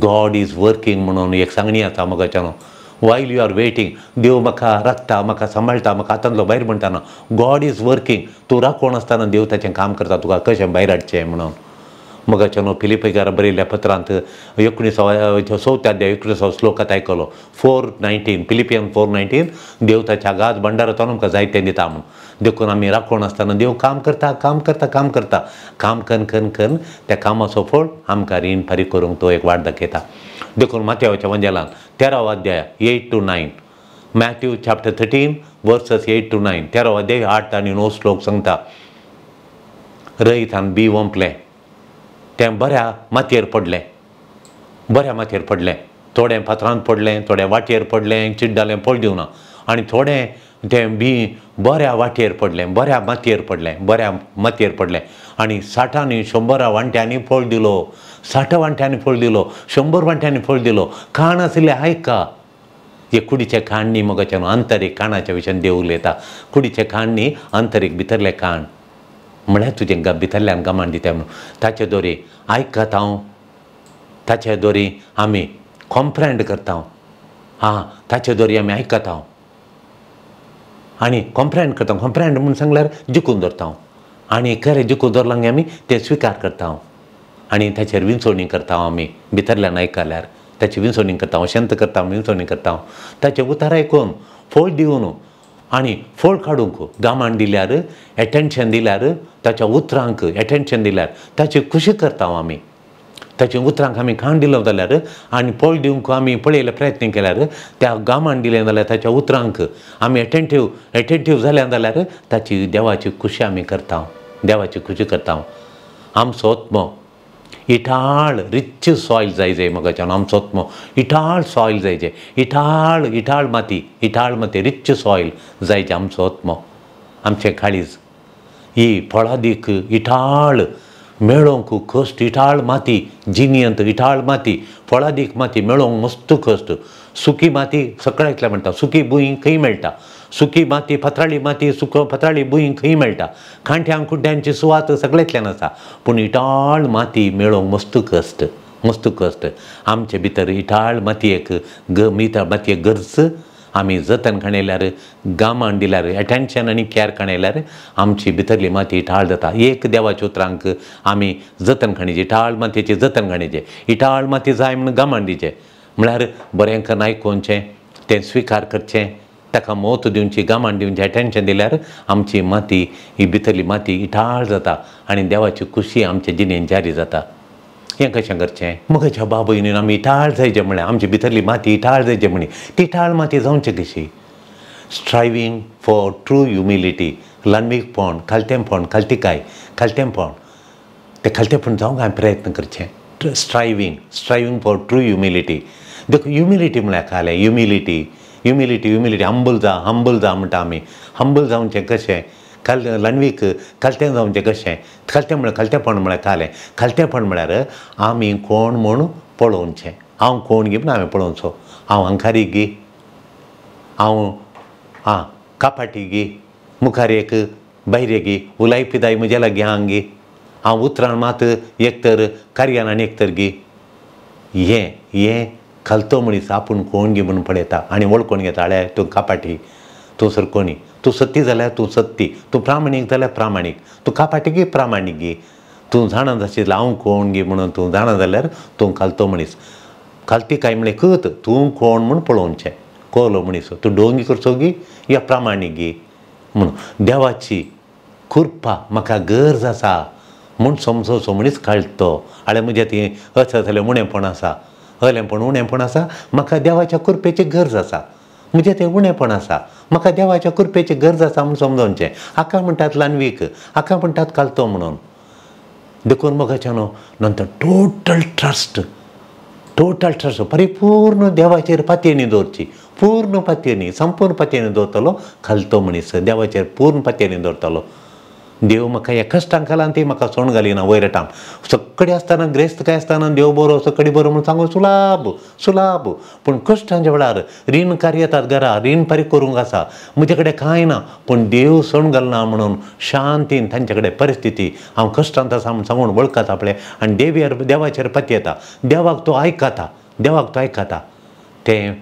God is working म्हणून एक सांगणी आसा मगाच्यान. वायल you are waiting देव म्हाका राखता म्हाका सांबाळटा म्हाका हातांतलो भायर म्हणटाना गॉड is working. तूं राखोवन आसतना देव ताचें काम करता तुका कशें भायर हाडचें म्हणून. मगाच्यान फिलिपीकारा बरयल्ल्या पत्रांत 19 अध्याय 19 श्लोकांत आयकलो 4:19 फिलिपियन 4:19 देव ताच्या अगाध भांडारांत आमकां जायतें दिता म्हणून. देखून आमी राखोवन आसतना देव काम करता काम करता काम करता काम कन कन कन त्या कामाचो फळ आमकां रीण फारीक करूंक तो एक वाट दाखयता. देखून माथ्याच्या वंजेलान 13 अध्याय 8-9 मॅथ्यू चॅप्टर 13 वर्सस 8-9 13 अध्याय 8 आनी 9 श्लोक सांगता रयतान बी वंपलें तें बऱ्या मातयेर पडलें बऱ्या मातयेर पडलें थोडें फातरांत पडलें थोडें वाटयेर पडलें चिड्डालें फळ दिवना आनी थोडें तें बी बऱ्या वाटयेर पडलें बऱ्या मातयेर पडलें बऱ्या मातयेर पडलें आनी 60 100 वांट्यांनी फळ दिलो 60 वांट्यांनी फळ दिलो 100 वांट्यांनी फळ दिलो. कान आशिल्लें आयका हे कुडीचें कान न्ही मगाच्यान आंतरीक कानाच्या विशयान देव उलयता. कुडीचें कान न्ही आंतरीक भितरलें कान म्हळ्यार तुजें भितरल्यान गमान दिता म्हणून. ताचे दोरी आयकता हांव ताचे दोरी आमी कॉम्प्रेंड करता हां ताचे दोरी आमी आयकता हांव आनी कॉम्प्रेंड करता. कॉम्प्रेंड म्हूण सांगल्यार जिखून दवरता हांव आनी खरें जिखून दवरलां आमी तें स्विकार करता हांव आनी ताचेर विंचवणी करता हांव आमी भितरल्यान आयकल्यार ताची विंचवणी करता हांव शांत करता विंचवणी करता हांव ताचें उतार आयकून फळ दिवन आनी फळ काडूंक गामान दिल्यार एटेन्शन दिल्यार ताच्या उतरांक एटेन्शन दिल्यार ताची खुशी करता हांव आमी ताच्या उतरांक आमी खाण दिलो जाल्यार आनी फळ दिवंक आमी पळयले प्रयत्न केल्यार त्या गामान दिलें जाल्यार ताच्या उतरांक आमी एटेंटीव एटेंटीव जाल्या जाल्यार ताची देवाची खुशी आमी करता देवाची खुशी करता. आमचो आत्मो इटाळ रिच सॉयल जाय जाय मगाच्यान आमचो आत्मो इटाळ सॉयल जाय जाय इटाळ इटाळ माती इटाळ माती रिच सॉयल जाय जाय आमचो आत्मो आमचें काळीज ही फळादीक इटाळ मेळोवंक कश्ट इटाळ माती जिनियंत इटाळ माती फळादीक माती मेळोवंक मस्त कश्ट. सुकी माती सगळ्यांतल्या म्हणटा सुकी भूंय खंय मेळटा सुकी माती फातराळी माती सुको फातराळी भूंय खंय मेळटा कांठ्यां कुड्ड्यांची सुवात सगळ्यांतल्यान आसा पूण इटाळ माती मेळोवंक मस्त कश्ट मस्त कश्ट. आमचे भितर इटाळ मातयेक मातयेक गरज आमी जतन काणयल्यार गामान दिल्यार एटेन्शन आनी कॅर काणयल्यार आमची भितरली माती इटाळ जाता. एक देवाच्या उतरांक आमी जतन काणयचें इटाळ मातयेचें जतन काणयचें इटाळ माती जाय म्हणून गामान दिवचें म्हळ्यार बरें करून आयकोवचें तें स्विकार करचें ताका म्हत्व दिवची गामान दिवचें एटेन्शन दिल्यार आमची माती ही भितरली माती इटाळ जाता आनी देवाची खुशी आमचे जिणेन जारी जाता. हें कशें करचें? म्हज्या बाबयनीन आमी इटाळ जायचें म्हळ्यार आमची भितरली माती इटाळ जायचें म्हणी ती इटाळ माती जावची कशी? स्ट्रायवींग फॉर ट्रू ह्युमिलिटी, ल्हानवीकपण, खालतेंपण, खालतिकाय, खालतेंपण, तें खालतेंपण जावंक हांवें प्रयत्न करचें. स्ट्रायवींग, स्ट्रायवींग फॉर ट्रू ह्युमिलिटी. देखून ह्युमिलिटी म्हळ्यार खालें ह्युमिलिटी, ह्युमिलिटी, ह्युमिलिटी, हंबल जा, हंबल जा म्हणटा आमी. हंबल जावचें कशें? खाल ल्हानवीक खालतें जावचें कशें? खालतें म्हळ्यार खालतेंपण म्हळ्यार खालें खालतेंपण म्हळ्यार आमी कोण म्हूण पळोवचें. हांव कोण गी म्हूण हांवें पळोवचो. हांव अंकारी गी, हांव आं कापाटी गी, मुखार एक भायरे गी, उलायपिदाय म्हज्या लागीं आंग गी, हांव उतरान मात एक तर कार्यान आनी एक तर गी. हें हें खालतो मनीस आपूण कोण गी म्हूण पळयता आनी वळखून घेता. आळे तूं कापाटी, तूं सरकोणी, तूं सत्ती जाल्यार तूं सत्ती, तूं प्रामाणीक जाल्यार प्रामाणीक, तूं कापाटी गी प्रामाणीक गी. तूं जाणा आशिल्लो हांव कोण गी म्हणून तूं जाणा जाल्यार तूं खालतो मनीस. खालती काय म्हळें कत तूं कोण म्हूण पळोवचें. कोलो मनीस तूं डोंगी करचो गी या प्रामाणीक गी म्हणून. देवाची कृपा म्हाका गरज आसा म्हूण समजोचो मनीस खालतो. आळे म्हजें ती अशें जालें उणेंपण आसा, हलेंपण उणेंपण आसा, म्हाका देवाच्या कृपेची गरज आसा, म्हजें तें उणेंपण आसा, म्हाका देवाच्या कृपेची गरज आसा म्हूण समजोवचें. हाका म्हणटात ल्हानवीक, हाका म्हणटात खालतो म्हणून. देखून मोगाच्यानो नंतर टोटल ट्रस्ट, टोटल ट्रस्ट, परिपूर्ण देवाचेर पातयेणी दवरची, पूर्ण पातयेणी, संपूर्ण पातयेणी दवरतलो खालतो मनीस, देवाचेर पूर्ण पातयेणी दवरतलो. देव म्हाका ह्या कश्टां घालान ती म्हाका सोण घालिना वयर टाम सगळी आसतना ग्रेस्त काय आसतना देव बरो सगळी बरो म्हूण सांगू सुलाब सुलाब. पूण कश्टांच्या वेळार रीणकार येतात घरा, रीण फारीक करूंक आसा, म्हजे कडेन कांय ना, पूण देव सोण घालना म्हणून शांतीन तांचे कडेन परिस्थिती हांव कश्टांत आसा म्हूण सांगून वळखता आपलें आनी देवीर देवाचेर पातयेता. देवाक तो आयकता, देवाक तो आयकता. तें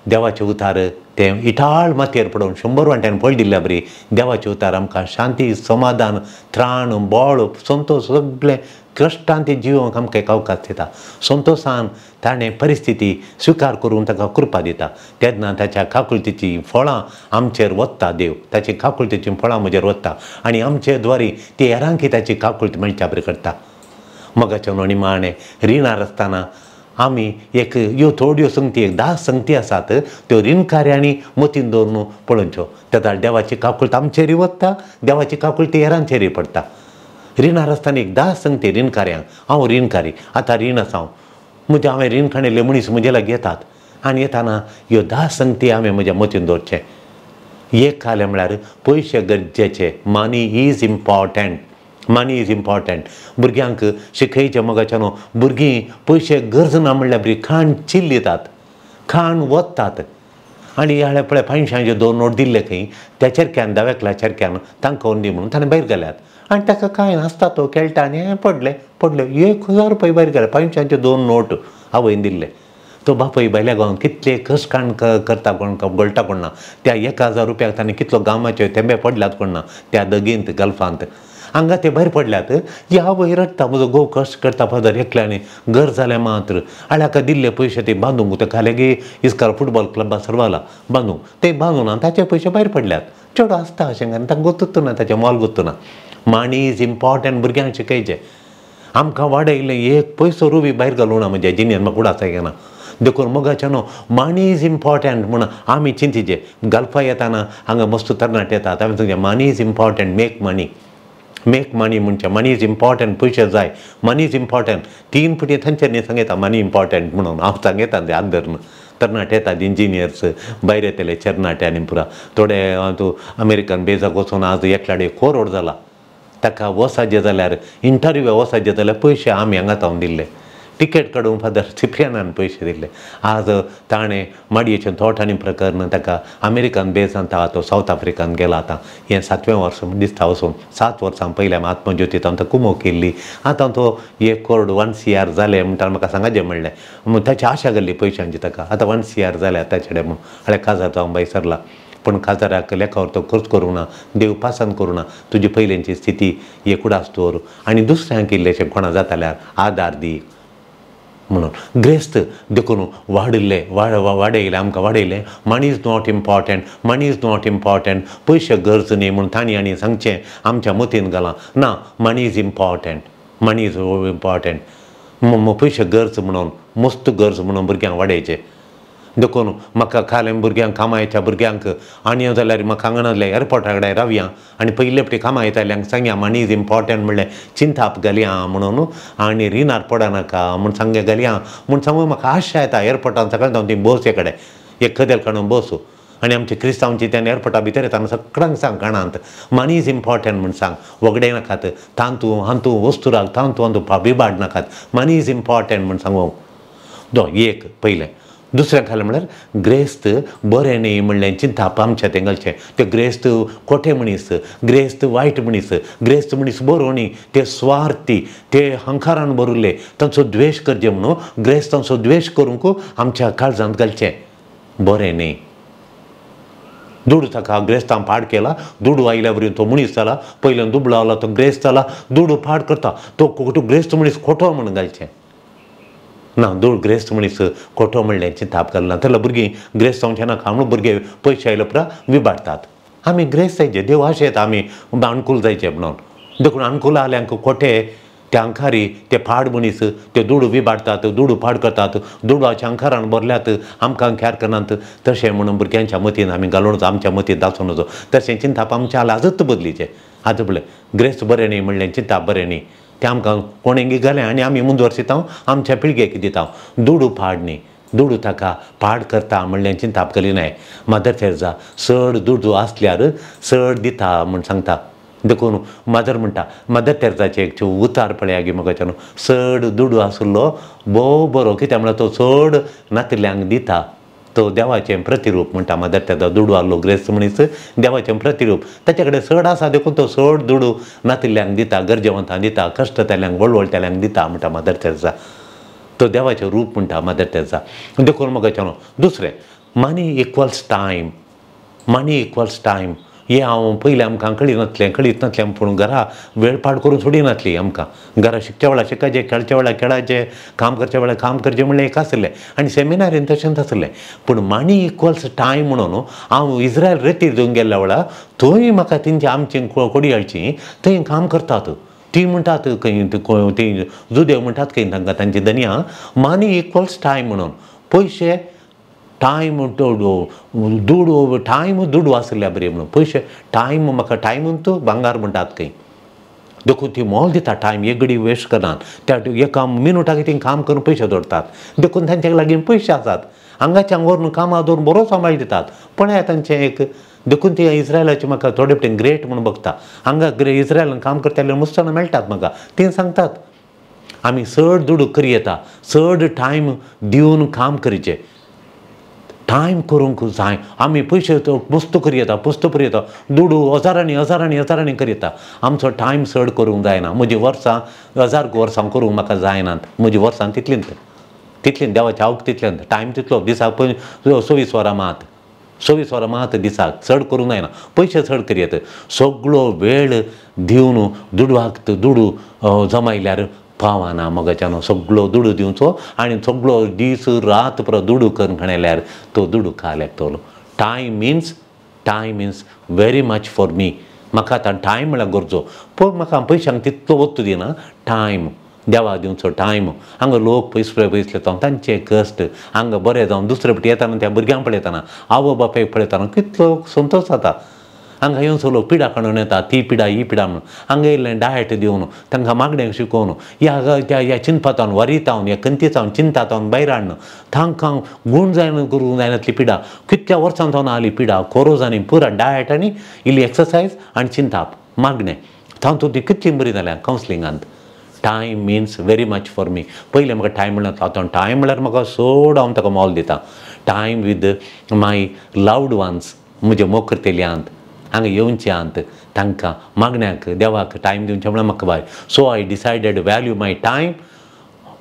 देवाचें उतार तें इटाळ मातयेर पडून 100 वांट्यान पळ दिल्ल्या बरी देवाचें उतार आमकां शांती, समाधान, त्राण, बळ, संतोश सगळें कश्टान ते जिवंक आमकां एक अवकाश दिता. संतोशान ताणें परिस्थिती स्विकार करून ताका कृपा दिता. तेन्ना ताच्या काकुळतीचीं फळां आमचेर वता देव, ताची काकुळतीचीं फळां म्हजेर वता आनी आमचे द्वारी ती हेरांकी ताची काकुळती मेळच्या बरी करता. मगाचें निमाणें रिणार आसतना आमी एक ह्यो थोड्यो संगती, एक 10 संगती आसात त्यो रिणकार्यांनी मतीन दवरून पळोवच्यो. तेन्ना देवाची काकुळत आमचेरूय वता, देवाची काकुळती हेरांचेरूय पडटा. रिणार आसतना एक 10 संगती रिणकार्यांक, हांव रिणकारी, आतां रीण आसा हांव, म्हज्या हांवें रीण काडिल्ले मनीस म्हजे लागीं येतात आनी येताना ह्यो 10 संगती हांवें म्हज्या मतीन दवरचें. एक खालें म्हळ्यार पयशे गरजेचे, money is important, money is important. भुरग्यांक शिकयचें मोगाच्यानो, भुरगीं पयशे गरज ना म्हणल्यार बरी खाण चिल्लितात, खाण वतात. आनी ह्या पळय 500 2 नोट दिल्ले खंय त्या चेरक्यान, दाव्याकल्या चेरक्यान तांकां दी म्हणून ताणें भायर घाल्यात आनी ताका कांय नासता, तो खेळटा आनी हें पडलें पडलें 1000 रुपया भायर घाले, 500 2 नोट आवयन दिल्ले. तो बापूय भायल्या गांवांत कितले कश्ट काण करता कोण गळटा कोण ना, त्या 1000 रुपयाक ताणें कितलो गामाचे थेंबे पडल्यात कोण ना त्या दगींत गल्फांत हांगा ते भायर पडल्यात. ह्या आवय रडटा, म्हजो घोव कश्ट करता फादर एकल्यानी, घर जालें मात्र आनी हाका दिल्ले पयशे ते बांदूंक ते खाले गी इस्कार फुटबॉल क्लबा सर्वाला बांदूंक, ते बांदून आनी ताचे पयशे भायर पडल्यात. चेडो आसता अशें आनी ताका गोत्तूच ना, ताचें मोल गोत्तू ना. मनी is important, भुरग्यांक शिकयचें. आमकां वाडयलें एक पयसो रुबी भायर घालूं ना म्हज्या जिणेन म्हाका उडास घेना. देखून मोगाच्यानो मनी is important म्हूण आमी चिंतिचें. गल्फा येताना हांगा मस्त तरणाटे येतात, आमी सांगचें money is important, make money, make money म्हणचें मनी is important, पयशे जाय, मनी is important. 3 फुटी थंयच्यानी सांगता मनी इम्पॉर्टंट म्हणून हांव सांगता ते हात धरून. तरणाटे येतात इंजिनियर्स भायर येतले चेरनाटे आनी पुरा थोडे तूं अमेरिकन बेजाक वचून आज एकल्याडे कोरोड जाला, ताका वसाजे जाल्यार इंटरव्यू वसाजे जाल्यार पयशे आमी हांगा तावन दिल्ले, टिकेट काडूंक फादर सिप्रियानान पयशे दिल्ले. आज ताणें माडयेचें थोट आनी प्रकरण ताका अमेरिकन बेजान तो सावथ आफ्रिकान गेला. आतां हें 7वें वर्स दिसता वचून, 7 वर्सां पयलें आमी आत्मज्योतीत आमकां कुमो केल्ली. आतां तो 1 करोड 1 CR जालें म्हणटा म्हाका सांगाचें म्हणलें, ताची आशा गेल्ली पयशांची ताका, आतां 1 CR जाल्या ताचे कडेन म्हूण. हांवें काजार जावन भायर सरला, पूण काजाराक लेखावर तो खर्च करूंक ना, देव पासान करूं ना, तुजी पयलींची स्थिती एक उडास दवर आनी दुसऱ्यांक इल्लेशें कोणा जाता जाल्यार आदार दी म्हणून. ग्रेस्त देखून वाडिल्लें वाडयलें आमकां वाडयलें. Money is not important, money is not important, पयशे गरज न्ही म्हूण तांणी आनी सांगचें आमच्या मतीन घालां ना. Money is important, money is important. पयशे गरज म्हणून मस्त गरज म्हणून भुरग्यांक वाडयचे. देखून म्हाका खालें भुरग्यांक कामायच्या भुरग्यांक आनी जाल्यार म्हाका हांगा नासलें एअरपोर्टा कडेन रावया आनी पयले फावटी कामां येताल्यांक सांगया मनी is important म्हणलें चिंताप घालया म्हणून आनी रिणार पडनाका म्हूण सांगे घालया म्हूण सांगून म्हाका आशा येता एअरपोर्टान सकाळीं जावन ती बस कडेन एक कदेल काडून बसूं आनी आमचे क्रिस्तांवची त्यान एअरपोर्टा भितर येताना सगळ्यांक सांग काणांत मनी is important म्हूण सांग वगडे नाकात तांतू हांतू वस्तुराक तांतू हांतू बिबाड नाकात मनी is important म्हूण सांगू दो एक पयलें. दुसरें खालें म्हळ्यार ग्रेस्त बरें न्ही म्हणलें चिंताप आमच्या तें घालचें ते ग्रेस्त खोटे मनीस ग्रेस्त वायट मनीस ग्रेस्त मनीस बरो न्ही ते स्वार्थी ते हंकारान भरिल्ले तांचो द्वेश करचे म्हणून ग्रेस्तांचो द्वेश करूंक आमच्या काळजांत घालचें बरें न्ही. दुडू ताका ग्रेस्तान पाड केला दुडू आयल्या वरी तो मनीस जाला पयल्यान दुबळो आला तो ग्रेस्त जाला दुडू पाड करता तो ग्रेस्त मनीस खोटो म्हणून घालचें ना. दुड ग्रेस्त मनीस खोटो म्हणलें चिंताप घालना जाल्यार भुरगीं ग्रेस्त जावचें नाका म्हणून भुरगे पयशे आयले उपरांत विबाडटात. आमी ग्रेस्त जायचे देव आशेत आमी अनुकूल जायचे म्हणून देखून अनुकूल आल्यांक खोटे ते अंखारी ते पाड मनीस ते दुडू विबाडटात दुडू पाड करतात दुडवाच्या अंखारान भरल्यात आमकां ख्यार करनात तशें म्हणून भुरग्यांच्या मतीन आमी घालून आमच्या मतीन दाचून वचो तशें चिंताप आमच्या आजच बदलीचें. आतां पळय ग्रेस्त बरें न्ही म्हणलें चिंताप बरें न्ही तें आमकां कोणेंगी घालें आनी आमी मुंदवर्सिता आमच्या पिळगेक दिता. दुडू पाड न्ही दुडू ताका पाड करता म्हणलें चिंताप करिनाय. मदर तेरेजा चड दुडू आसल्यार चड दिता म्हूण सांगता. देखून मदर म्हणटा मदर तेरेजाचें एक उतार पळया गे म्हाका चड दुडू आशिल्लो भोव बरो कित्याक म्हळ्यार तो चड नातिल्ल्यांक दिता तो देवाचें प्रतिरूप म्हणटा. मदर तेरेजा दुडू आहलो ग्रेस्त मनीस देवाचें प्रतिरूप ताचे कडेन चड आसा देखून तो चड दुडू नातिल्ल्यांक दिता गरजेवंतांक दिता कश्टतल्यांक वळवळटल्यांक दिता म्हणटा मदर तेरेजा. तो देवाचें रूप म्हणटा मदर तेरेजा. देखून म्हाका दुसरें money equals time money equals time हें हांव पयलें आमकां कळिनासलें कळीत नासलें पूण घरा वेळ पाड करून सोडिनासली आमकां घरा शिकच्या वेळार शिकायचें खेळच्या वेळार खेळायचें काम करच्या वेळार काम करचें म्हणलें एक आसलें आनी सेमिनारीन तशेंच आसलें. पूण मनी इक्वल्स टायम म्हणून हांव इस्रायल रेतीर घेवन गेल्ल्या वेळार थंय म्हाका तेंची आमची कोडयाळची थंय काम करतात ती म्हणटात खंय ती जुदेव म्हणटात खंय तांकां तांची धनया मनी इक्वल्स टायम म्हणून पयशे टायम दुडू टायम दुडू आसल्या बरी म्हणून पयशे टायम म्हाका टायम तूं भांगार म्हणटात खंय. देखून ती मोल दिता टायम एक घडी वेस्ट करनात त्या एका मिनुटाक ती काम करून पयशे दवरतात देखून तांच्या लागीं पयशे आसात हांगाच्या हांगा व्हरून कामां दवरून बरो सांबाळ दितात पळया तांचें एक. देखून ती इस्रायलाची म्हाका थोडे फावटी ग्रेट म्हणून बघता हांगा इस्रायलान काम करतले मुसलमान मेळटात म्हाका ती सांगतात आमी चड दुडू करयता चड टायम दिवन काम करचें टायम करूंक जाय आमी पयशे मस्त करयता पुस्त करयता दुडू हजारांनी हजारांनी हजारांनी करयता आमचो टायम चड करूंक जायना. म्हजी वर्सां हजार वर्सां करूंक म्हाका जायनात म्हजी वर्सां तितलींच तितलीं देवाचें आवक तितलें टायम तितलो दिसाक पय 24 वरां मात 24 वरां मात दिसाक चड करूंक जायना पयशे चड करयत सगळो वेळ दिवन दुडवाक दुडू जमायल्यार पावना मगाच्यान सगळो दुडू दिवचो आनी सगळो दीस रात पुरो दुडू करून खणल्यार तो दुडू खालेकतलो. Time means very much for me. म्हाका आतां टायम म्हळ्यार गरजो पूण म्हाका पयशांक तितलो वत्तू दिना टायम देवा दिवचो टायम. हांगा लोक पयसले पयसले जावन तांचे कश्ट हांगा बरें जावन दुसरे फावटी येताना त्या भुरग्यांक पळयतना आवय बापायक पळयतना कितलो संतोश जाता. हांगा येवन लोक पिडा काडून येता ती पिडा ही पिडा म्हणून हांगा येयल्लें डायट दिवन तांकां मागण्यांक शिकोवन ह्या त्या ह्या चिंतपातावन वरितावन ह्या खंतीतावन चिंतातावन भायर हाडून तांकां गूण जायना करूंक जायनातली पिडा कितल्या वर्सां जावन आली पिडा कोरोज आनी पुरा डायट आनी इल्ली एक्सरसायज आनी चिंताप मागणें तातूंत ती कितली बरी जाल्या कावन्सिलिंगांत. Time means very much for me. पयलें म्हाका टायम म्हणल्यार आतां टायम म्हणल्यार म्हाका चड हांव ताका मोल दिता. Time with my loved ones म्हजे मोग करतल्यांत हांगा येवच्यांत तांकां मागण्याक देवाक टायम दिवचें म्हणल्यार म्हाका बाय. So I decided value my time.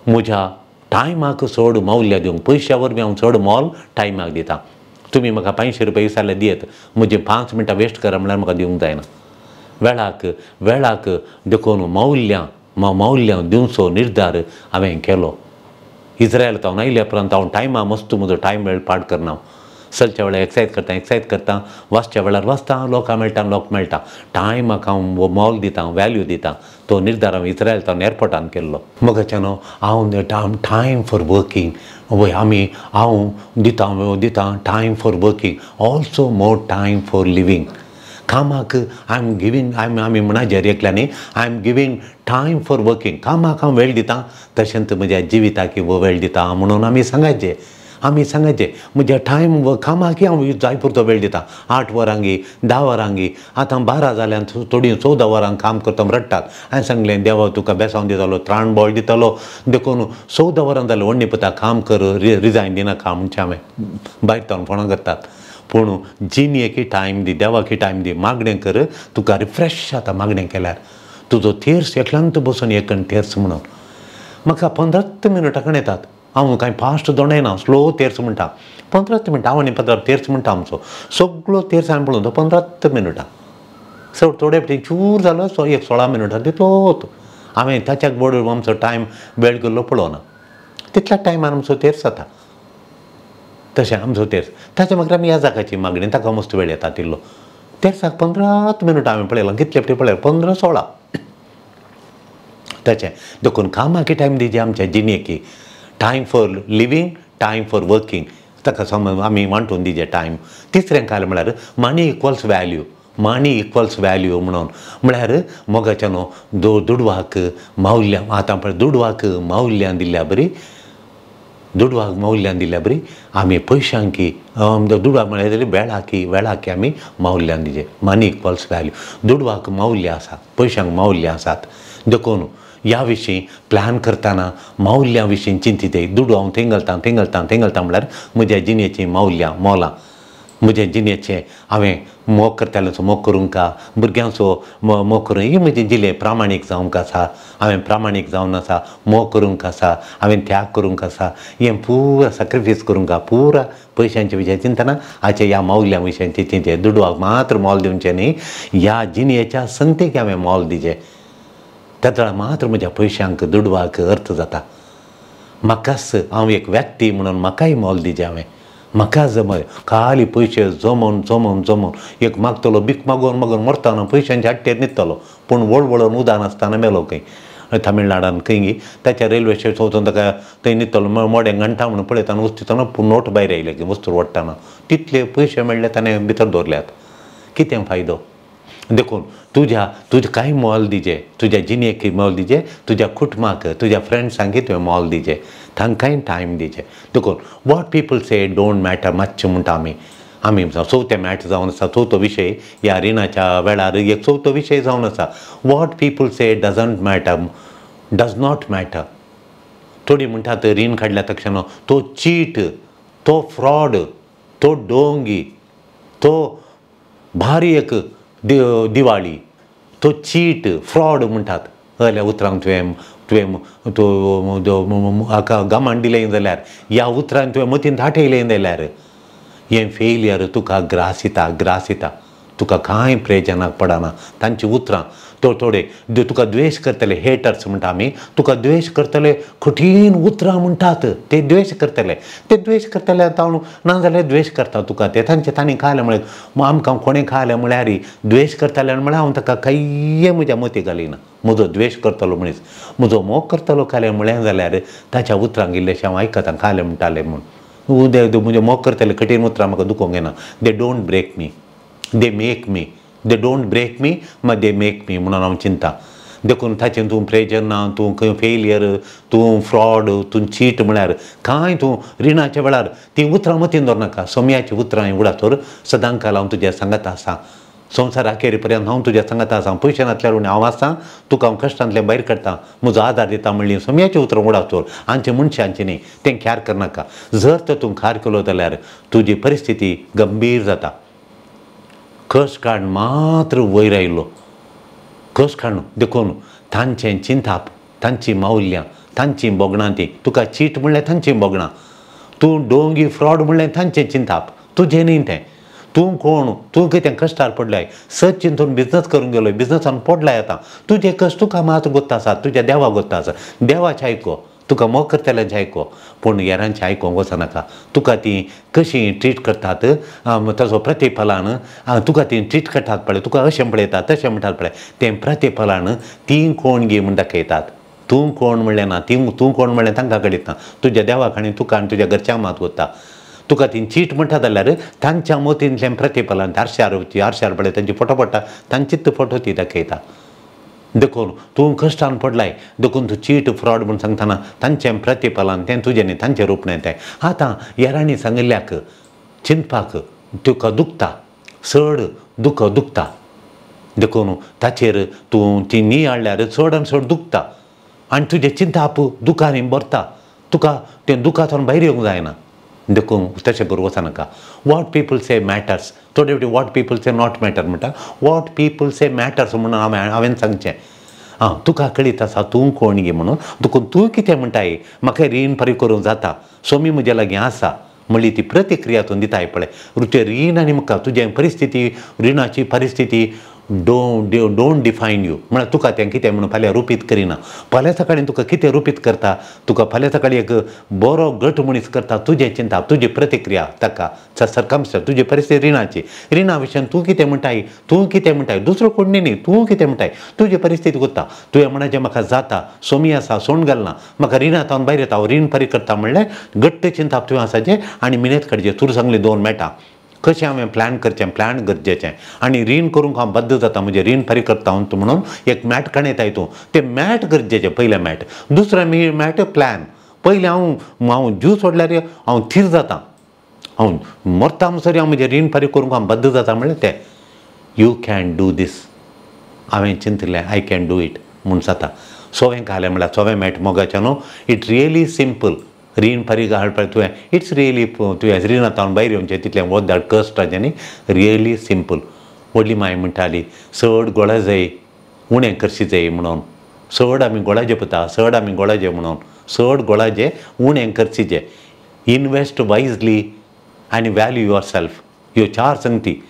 म्हज्या टायमाक चड मौल्य दिवंक पयश्या वरवीं हांव चड मोल टायमाक दिता. तुमी म्हाका 500 रुपया विचारल्यार दियत म्हजें 5 मिनटां वेस्ट करा म्हणल्यार म्हाका दिवंक जायना. वेळाक वेळाक देखून मौल्यां मौल्यां दिवचो निर्धार हांवें केलो. इस्रायल हांव आयल्या उपरांत हांव टायमा मस्त म्हजो टायम वेळ पाड करना. चलच्या वेळार एक्सरसायज करता एक्सरसायज करता वाचच्या वेळार वाचता लोकां मेळटा लोक मेळटा. टायमाक हांव मोल दिता वॅल्यू दिता. तो निर्धार हांवें इस्रायल तावन एअरपोर्टान केल्लो. मोगाच्यानो हांव टायम फॉर वर्कींग वय आमी हांव दितां दितां time for working also more time for living. कामाक I am giving आमी म्हणा एकल्यानी I am giving time for working. कामाक हांव वेळ दितां तशेंच म्हज्या जिविताक वेळ दिता म्हणून आमी सांगायचें. आमी सांगायचें म्हज्या टायम कामाक हांव जाय पुरतो वेळ दितां. 8 वरांगी 10 वरांगी आतां 12 जाल्यान थोडीं 14 वरां काम करता रडटात. हांवें सांगलें देवा तुका बेसांव दितालो त्राण बळ दितालो देखून 14 वरां जालें व्हडणी पुता काम कर रिजायन दिनाका म्हणचें हांवें भायर तावन फोणां करतात. पूण जिणेकी टायम दी देवाकी टायम दी मागणें कर तुका रिफ्रेश जाता मागणें केल्यार तुजो थेर्स एकल्यान तूं बसून एकन थेर्स म्हणून म्हाका 15 मिनटां कडेन येतात. हांव कांय फास्ट दोणयना स्लो तेर्स म्हणटा 15 मिनटां हांव आनी 15 तेर्स म्हणटा आमचो सगळो तेर्स हांवें पळोवन तो 15 मिनटां सो थोडे फावटी चूर जालो सो एक 16 मिनटां तितलो हांवें ताच्याक बरोबर आमचो टायम वेळ गेल्लो पळोवना तितल्या टायमान आमचो तेर्स जाता. तशें आमचो तेर्स ताच्या मागीर आमी ह्या जागाची मागणी ताका मस्त वेळ येता तिल्लो तेर्साक 15 मिनटां हांवें पळयलां कितले फावटी पळयलां 15-16 तशें देखून कामाकी टायम दिजे आमच्या जिणेकी time for living time for working ताका समज आमी वांटून दिजे टायम. तिसरें काल म्हळ्यार money equals value. Money equals value म्हणून म्हळ्यार मोगाच्यानो दुडवाक मौल्यां आतां पळय दुडवाक मौल्यां दिल्ल्या बरी दुडवाक मौल्यां दिल्ल्या बरी आमी पयशांकी दुडवाक म्हळ्यार जाल्यार वेळाकी वेळाकी आमी मौल्यां दिजे. मनी इक्वल्स व्हॅल्यू दुडवाक मौल्य आसा पयशांक मौल्य आसात. देखून ह्या विशीं प्लॅन करतना मौल्यां विशीं चिंतित दुडू हांव थंय घालतां थंय घालतां थंय घालतां म्हळ्यार म्हज्या जिणेचीं मौल्यां मोलां म्हज्या जिणेचें हांवें मोग करतल्यांचो मोग करूंक का भुरग्यांचो मोग करूंक ही म्हजी जिणे प्रामाणीक जावंक आसा हांवें प्रामाणीक जावन आसा मोग करूंक आसा हांवें त्याग करूंक आसा हें पुरा सॅक्रिफायस करूंक पुरा पयशांचे विशय चिंतना हाचे ह्या मौल्यां विशयांचे चिंते दुडवाक मात्र मोल दिवचें न्ही ह्या जिणेच्या संगतेक हांवें मोल दिचें तेदळा मात्र म्हज्या पयशांक दुडवाक अर्थ जाता. म्हाकाच हांव एक व्यक्ती म्हणून म्हाकाय मोल दिचें हांवें म्हाका जमय खाली पयशे जमोवन जमोवन जमोवन एक मागतलो बीक मागोवन मागोवन मरतना पयशांच्या हाट्टेर न्हिदतलो पूण वळवळोन उदक नासतना मेलो खंय तमिळनाडान खंय ताच्या रेल्वे स्टेशन वचून ताका थंय न्हिदतलो मोडें घंटा म्हणून पळयतना वस्तू पूण नोट भायर आयले की वस्तू ओडटना तितले पयशे मेळ्ळे ताणें भितर दवरल्यात कितें फायदो. देखून तुज्या तुज्या कांय मोल दिजे तुज्या जिणेक मोल दिजे तुज्या कुटुंबाक तुज्या फ्रेंड्सांकय तुवें मोल दिजे तांकांय टायम दिजे. देखून what people say don't matter मातशें म्हणटा आमी आमी चवथें मॅटर जावन आसा चवथो विशय ह्या रिणाच्या वेळार एक चवथो विशय जावन आसा what people say doesn't matter does not matter. थोडी म्हणटात रीण काडल्या तक्षण तो चीट तो फ्रॉड तो डोंगी तो भारी एक दिवाळी तो चीट फ्रॉड म्हणटात. जाल्यार उतरांक तुवें तुवें तो हाका गमान दिलें जाल्यार ह्या उतरान तुवें मतीन आठयलें जाल्यार हें फेलियर तुका ग्रास दिता ग्रास दिता तुका कांय प्रयोजनाक पडना. तांची उतरां तो थोडे तुका द्वेश करतले हेटर्स म्हणटा आमी तुका द्वेश करतले कठीण उतरां म्हणटात ते द्वेश करतले ते द्वेश करतले आतां नाजाल्यार द्वेश करता तुका ते तांचे तांणी खालें म्हळ्यार आमकां कोणें खालें म्हळ्यार द्वेश करतले म्हळ्यार हांव ताका कांय म्हज्या मती घालिना म्हजो द्वेश करतलो मनीस म्हजो मोग करतलो खालें म्हळें जाल्यार ताच्या उतरांक इल्लेशें हांव आयकतां खालें म्हणटालें म्हूण म्हजे मोग करतले कठीण उतरां म्हाका दुखोवंक येना. They don't break me they make me they don't break me मा they make मी म्हणून हांव चिंता. देखून ताचें तूं प्रेजर ना तूं खंय फेलियर तूं फ्रॉड तूं चीट म्हळ्यार कांय तूं रिणाच्या वेळार तीं उतरां मतीन दवरनाका. सोम्याचीं उतरां उडातोर सदांकाल हांव तुज्या सांगात आसा संवसार अखेर पर्यंत हांव तुज्या सांगात आसा पयशे नासल्यार उणें हांव आसा तुका हांव कश्टांतल्यान भायर काडटा म्हजो आदार दिता म्हणली सोम्याचीं उतरां उडातोर आमचे मनशांचें न्ही तें ख्यार करनाका. जर तर तूं खार केलो जाल्यार तुजी परिस्थिती गंभीर जाता. कश्ट काड मात्र वयर आयलो कश्ट काडून देखून तांचें चिंताप तांचीं मौल्यां तांचीं भोगणां तीं तुका चीट म्हणल्यार तांचीं भोगणां तूं डोंगी फ्रॉड म्हणल्यार तांचें चिंताप तुजें न्ही तें तूं कोण तूं कितें कश्टार पडलाय सच चिंतून बिजनस करूंक गेलो बिजनसान पडलाय आतां तुजें कश्ट तुका मात गोत्ता आसा तुज्या देवा गोत्ता आसा देवाचें आयको तुका मोग करतल्यांचें आयको पूण हेरांचें आयकोंक वचनाका. तुका ती कशी ट्रीट करतात तसो प्रतिफलान तुका ती ट्रीट करतात पळय, तुका अशें पळयतात तशें म्हणटात पळय, तें प्रतिफलान ती कोण गी म्हूण दाखयतात. तूं कोण म्हणलें ना, ती तूं कोण म्हणलें तांकां कळीत ना. तुज्या देवाक आनी तुका आनी तुज्या घरच्यांक मात वता. तुका ती चीट म्हणटा जाल्यार तांच्या मोतींतल्यान प्रतिफलान आरशार आरशार पळय तांची फोटो पडटा, तांचीच फोटो ती दाखयता. देखून तूं कश्टान पडलाय, देखून तूं चीट फ्रॉड म्हूण सांगतना तांचें प्रतिफलान तें तुजें न्ही, तांचें रूप न्ही तें. आतां हेरांनी सांगिल्ल्याक चिंतपाक तुका दुखता, चड दुख दुखता. देखून ताचेर तूं ती नियाळ्ळ्यार चड आनी चड दुखता आनी तुजें चिंताप दुखांनी भरता. तुका तें दुखांतल्यान भायर येवंक जायना. देखून तशें करूं वचनाका. What people say matters. थोडे फावटी what people say not matter म्हणटा, what people say matters म्हणून हांवें सांगचें. आं तुका कळीत आसा तूं कोण गे म्हणून, देखून तूं कितें म्हणटाय म्हाका रीण फारीक करूंक जाता, सोमी म्हज्या लागीं आसा म्हणली ती प्रतिक्रिया तूं दिताय पळय. तुजें रीण आनी म्हाका तुजें परिस्थिती, रिणाची परिस्थिती don't define you. म्हळ्यार तुका तें कितें म्हणून फाल्यां रुपीत करिना. फाल्यां सकाळीं तुका कितें रुपीत करता, तुका फाल्यां सकाळीं एक बरो गट मनीस करता. तुजें चिंता, तुजी प्रतिक्रिया ताका सर्कमस्टन्स, तुजी परिस्थिती रिणाची, रिणा विशयान तूं कितें म्हणटाय, तूं कितें म्हणटाय, दुसरो कोण न्ही, तूं कितें म्हणटाय, तुजी परिस्थिती कोत्ता. तुवें म्हणचें म्हाका जाता, सोमी आसा, सोण घालना, म्हाका रिणांत हांव भायर येता, हांव रीण फारीक करता म्हणलें घट्ट चिंताप तुवें आसाचें आनी मिनेत काडचें. तुवें सांगलें दोन मेळटा कशें हांवें प्लॅन करचें, प्लॅन गरजेचें आनी रीण करूंक हांव बद्द जाता, म्हजें रीण फारीक करता हांव म्हणून एक मॅट काणयताय तूं, तें मॅट गरजेचें पयलें मॅट. दुसरें मॅट प्लॅन. पयलें हांव हांव जीव सोडल्यार हांव थीर जाता, हांव मरता म्हणसर हांव म्हजें रीण फारीक करूंक हांव बद्द जाता म्हणलें तें. You can do these. हांवें चिंतलें I can do it म्हूण जाता. सोवें घालें म्हणल्यार सोवें मॅट मोगाचें न्हू, it really simple. रीण फारीक हाडपाक तुवें it's really तुवें रिणांतल्यान भायर येवचें तितलें वत धाड कश्टाचें न्ही, रियली सिंपल. व्हडली माय म्हणटाली चड गोळा जाय उणें करशी जाय म्हणून, चड आमी गोळाजे पता, चड आमी गोळाजे म्हणून, चड गोळाजे उणें करशी जे. इनवेस्ट वायजली आनी व्हॅल्यू your self. ह्यो चार संगती.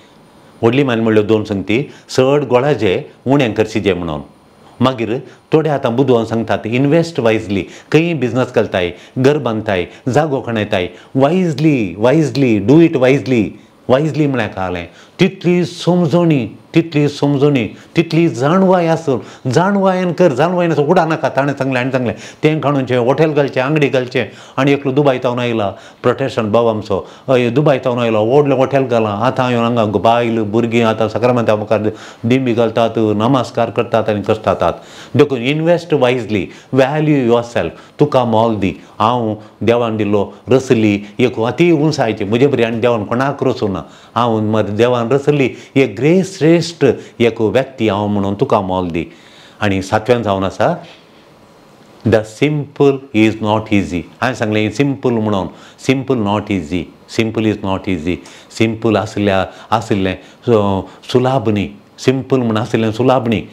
व्हडली मायन म्हणल्यो दोन संगती, चड गोळाजे उणें करशी जे म्हणून. मागीर थोडे आतां बुदवान सांगतात इनवेस्ट वायजली. खंय बिजनस करताय, घर बांदताय, जागो खणयताय, wisely wisely do it wisely. Wisely म्हळ्यार कळ्ळें तितली समजणी, तितली समजणी, तितली जाणवाय आसून, जाणवायन कर, जाणवायन आसून उडा नाका. ताणें सांगलें आनी सांगलें तें काडूनचें हॉटेल घालचें, आंगडी घालचें. आनी एकलो दुबाय तावन आयला प्रोटेस्टंट बाब आमचो, दुबाय तावन आयलो, व्हडलें हॉटेल घालां. आतां येवन हांगा बायल भुरगीं आतां सक्रामेंता मुखार दिंबी घालतात, नमस्कार करतात आनी करतात. देखून invest wisely, value yourself. तुका मोल दी. हांव देवान दिल्लो रसली एक अती उंचायची म्हजे बरी आनी देवान कोणाक रसूं ना. हांव देवान रसली एक ग्रेस श्रेश्ठ एक व्यक्ती हांव म्हणून तुका मोल दी. आनी सातव्यान जावन आसा the simple is not easy. हांवें सांगलें सिंपल म्हणून, simple not easy, simple is not easy. Simple आसल्या आशिल्लें सुलाभ न्ही, सिंपल म्हूण आशिल्लें सुलाभ न्ही.